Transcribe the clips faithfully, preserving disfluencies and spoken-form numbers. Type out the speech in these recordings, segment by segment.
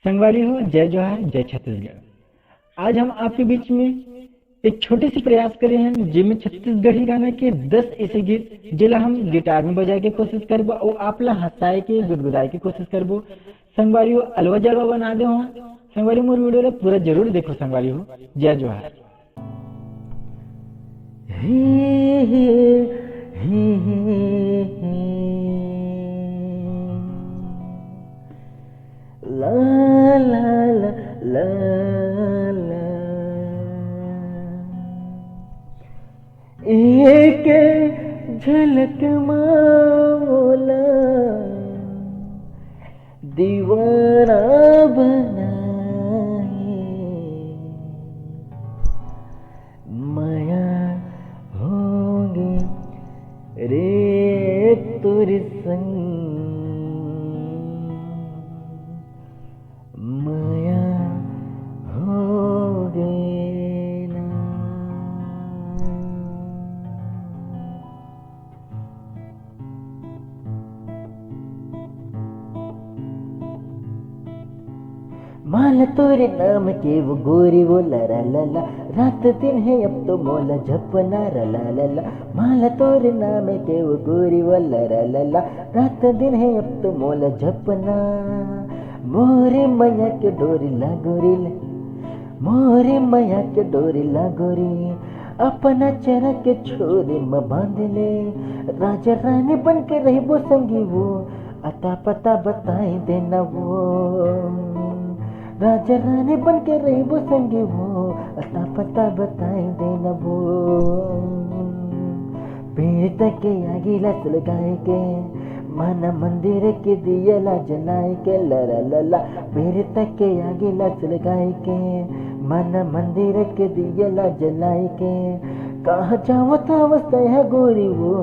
संगवारी हो, जय जोहार, जय छत्तीसगढ़। आज हम आपके बीच में एक छोटे से प्रयास करे हन, जेमे छत्तीसगढ़ी गाना के दस ऐसे गीत, जेला हम गिटार में बजाए के कोशिश करबो अउ आप ला हंसाए के, गुदगुदाए के कोशिश करबो। संगवारी हो, अलवा जलवा बना दे हो। संगवारी, मोर वीडियो ला पूरा जरूर देखो संगवारी हो। जय जोहार। हे, हे, हे, हे, हे। ला, ला, ला, ला, ला। एक झलक मा मोला दीवाना बनाए, मया होगे रे तोर संग, मया होगे ना। माला तोरे नाम के वो गोरी वो लरा लला, रात दिन है अब तो मोला जपना रला लला। माला तोरे नाम के वो गोरी वो लरा लला, रात दिन है अब तो मोला जपना। मोरे मया के डोरी ला गोरी ले, मोरे मया के डोरी ला गोरी, अपन चरा के छोरी म बांध ले। राजा रानी बन के रहिबो संगी वो, अता पता बताई देना वो। राजा रानी बन के रहिबो संगी वो, अता पता बताई देना वो। पीर तक के आगी ला सुलगाए के, माना मंदिर के दिया ला जलाए के, लरा लला। पीर तक के आगी ला सुलगाए के, माना मंदिर के दिया ला जलाए के। कहाँ जावत अवस्था है गोरी वो,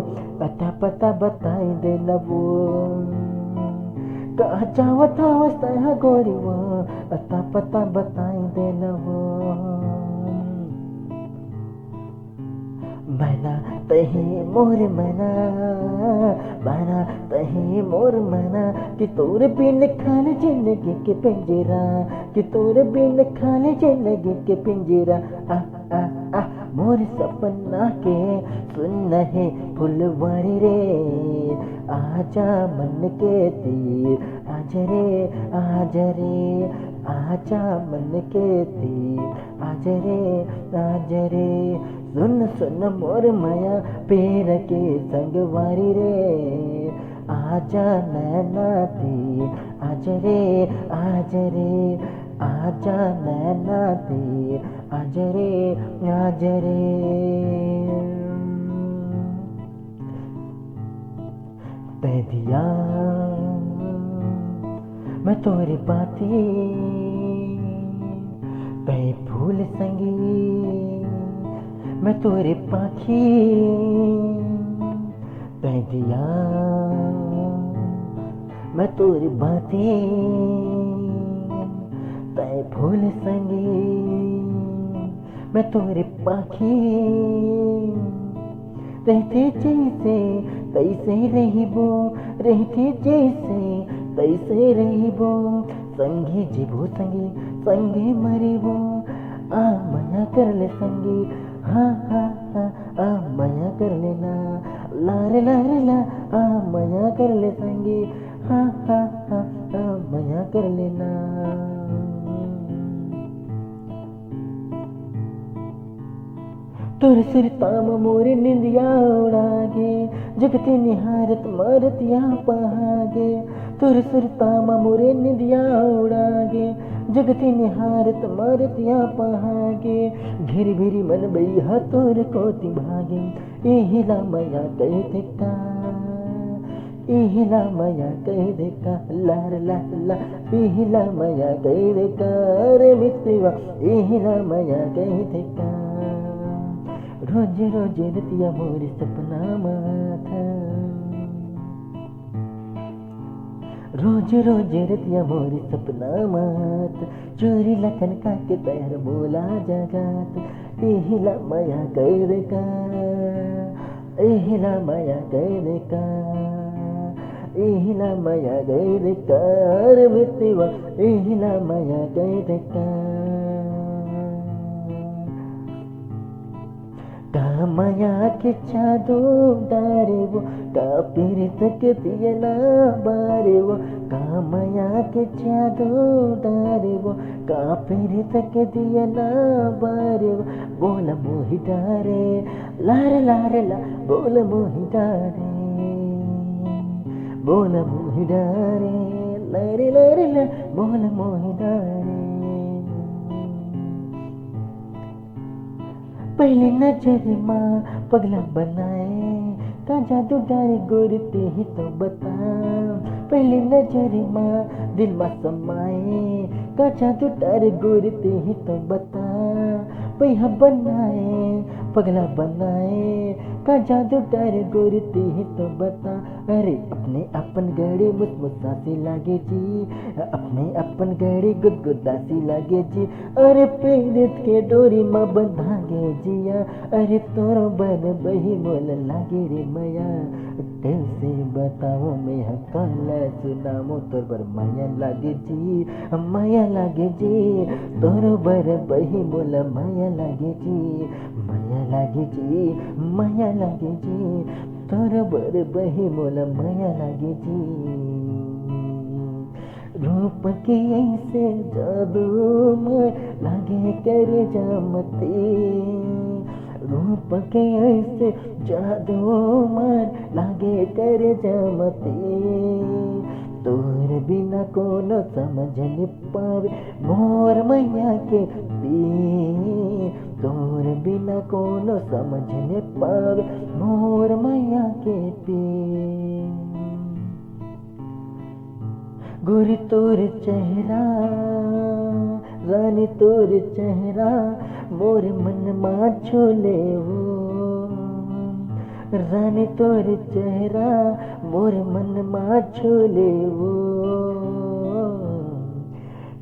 अता पता बताई देना वो। कहाँ जावत अवस्था है गोरी वो, अता पता बताई देना वो। मैना तही मोर मैना, मैना तही मोर मैना, कि तोर बिन खाली जिंदगी के पिंजरा, कि तोर बिन खाली जिंदगी के पिंजरा। आ, आ, आ, मोर सपना के सुन हे फुलवारी रे, आजा मन के तीर, आज रे, आज रे, आजा मन के तीर, आज रे, आज रे। सुन सुन मोर मया पीर के संगवारी रे, आजा नैना तीर, आज रे, आज रे, आजा नैना तीर, आज रे, आज रे। तै दिया मैं तोरे पाती, तै फूल संगी मैं तोरे पाखी। तै दिया मैं तोरे बाती, तै फूल संगी मैं तोरे पाखी। रहते जैसे तैसे रहिबो, रहते जैसे तैसे रहिबो। संगे जीबो संगे, संगे मरिबो। आ मया कर ले संगी, हाँ, हाँ, हाँ। आ मया कर लेना, ला रे, ला रे, ला। आ मया कर ले संगी, हाँ, हाँ, हाँ। आ मया कर लेना। तोर सुरता म मोरे निंदिया उड़ा गे, जगती निहारत मारतिया पहा गे। तोर सुरता म मोरे निंदिया उड़ा गे, जगती निहारत मारतिया पहा गे। भिरी भिरी मन बइहा तोर कोती भागे, इहिला मया कहिथे का, इहिला मया कहिथे का, ला रे ला ला। इहिला मया कहिथे का, रे मितवा, इहिला मया कहिथे का। रोज रोज रतिया मोर सपना म आथा, रोज रोज रतिया मोर सपना म आथा। चोरी लखन का के तैर बोला जगात, इहिला मया कहिथे का, इहिला मया कहिथे का। एहिला मया गई रे कार मितवा, एहिला मया गई रे कार। का मया के जादू डारे वो, का पीरित के दिया ना बारे वो, का मया के जादू डारे वो, का पीरित के दिया ना बारे वो। बोला मोहि डारे, लारे लारे ला, बोला मोहि डारे, बोला मोहि डारे, लारे लारे ला, बोला मोहि डारे। पहली नजर मा पगला बनाए, का जादू डारे गोरी तेही तो बता। पहली नजर मा दिल मा समाए, का जादू डारे गोरी तेही तो बता। पैहा बनाए, पगला बनाए, का जादू डारे गोरी तेही तो बता। अरे अपने अपन गड़ी मुसमुसासी लागे जी, अपने अपन गड़ी गुदगुदासी लागे जी। अरे पीरित के डोरी मा बंधा गे जिया, अरे तोर बर बही मोला लागे रे मया। कैसे बताओ मैं ह काला सुनामो, तोर बर मया लागे जी, मया लागे जी। तोर बर बही मोला मया लागे जी, मया लागे जी, मया लागे जी। तोर बर बही मोला मया लागे जी। रूप के ऐसे जादू मार लागे करेजा मती, रूप के ऐसे जादू मार लागे करेजा मती। तोर बिना कोनो समझ नि पावे मोर मया के पीर, तोर बिना कोनो समझ नि पावे मोर मया के पीर। गोरी तोर चेहरा, रानी तोर चेहरा, मोर मन मा छू ले वो। रानी तोर चेहरा, मोर मन मा छू ले वो।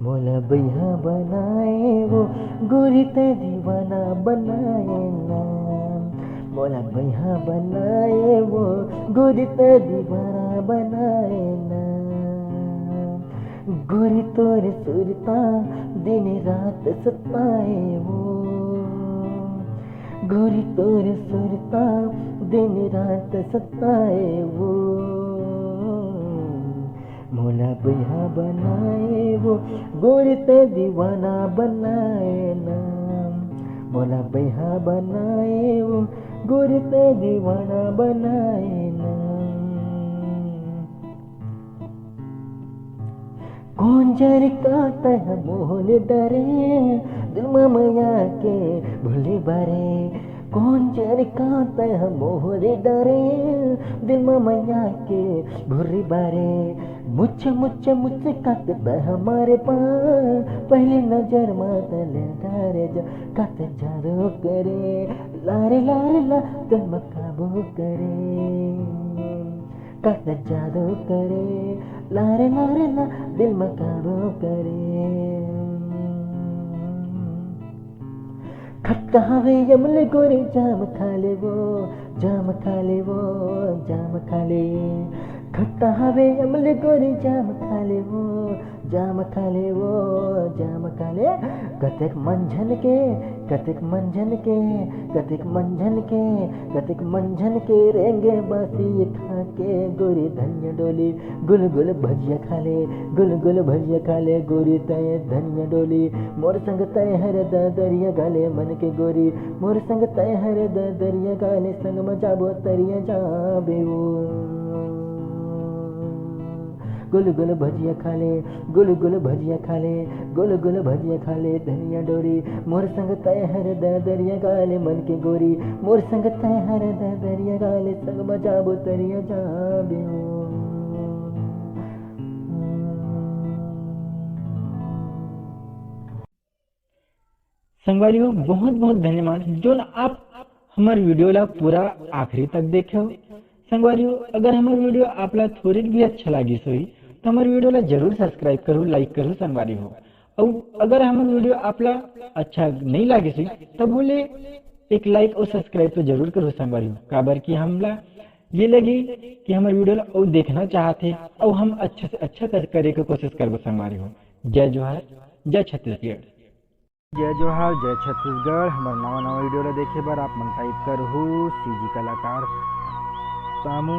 मोला बइहा बनाए वो, गोरी ते दीवाना बनाए ना। मोला बइहा बनाए वो, गोरी ते दीवाना बनाए ना। गोरी तोर सुरता दिन रात सताए वो, गोरी तोर सुरता दिन रात सताए वो। मोला बइहा बनाए वो, गोरी ते दीवाना बनाए ना। मोला बइहा बनाए वो, गोरी ते दीवाना बनाए ना। कोन जर का तह मोहले डरे, दिल मा मया के भूले बारे। कोन जर का तह मोहले डरे, दिल मा मया के भूले बारे। मुझे मुझे मुझे कत तह मारे पा, पहली नजर मा तले डारे जा, कत जादू करे, लारे लारे ला, दिल मा काबू करे। कत जादू करे, लारे लारे ला, दिल मा काबू करे। खट्टा हवे अमली गोरी जाम खा ले वो, जाम खा ले वो, जाम खा ले। खट्टा हवे अमली गोरी जाम खा ले वो, जाम खा ले वो, जाम खा ले। कतेक मंझन के, कतेक मंझन के, कतेक मंझन के, कतेक मंझन के रेंगे बासी खा के गोरी धनिया डोली। गुल गुल भजिया खा ले, गुल गुल भजिया खा ले गोरी तय धनिया डोली। मोर संग तय हर द दरिया गाले मन के गोरी, मोर संग तय हर द दरिया गाले संग म जाबो तरिया जाबे ओ। गुल गुल भजिया खा ले, गुल गुल भजिया खा ले, गुल गुल भजिया खा ले धनिया डोरी। मोर संग तय हर द दरिया गाले मन के गोरी, मोर संग तय हर द दरिया गाले संग म जाबो तरिया जाबे ओ। संगवारी हो, बहुत बहुत धन्यवाद जोन आप हमर वीडियो ला पूरा आखिरी तक देखे हो। संगवारी हो, अगर हमर वीडियो आप ला थोड़ी भी अच्छा लागिस होही, तो हमर वीडियो ला जरूर subscribe करू, like करू संगवारी हो। और अगर हमर वीडियो आप ला अच्छा नहीं लागिस होही, तब बोले एक like और subscribe तो जरूर करू संगवारी हो, काबर कि हमला ये लगी कि हमर वीडियो ला अउ देखना चाहत हे, अउ हम अच्छा से अच्छा कर, करे के कोशिश करबो संगवारी हो। जय जोहार, जय छत्तीसगढ़। जय जोहार, जय छत्तीसगढ़। हमर नवा नवा वीडियो ला देखे बर आप मन टाइप करहू सीजी कलाकार सामू,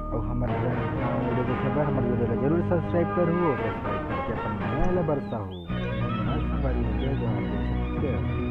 अउ हमर नवा वीडियो देखे बर हमर वीडियो ला जरूर सब्सक्राइब करहू अउ सब्सक्राइब करके अपन नया ला बरसाहू। धन्यवाद संगवारी हो। जय जोहार, जय छत्तीसगढ़।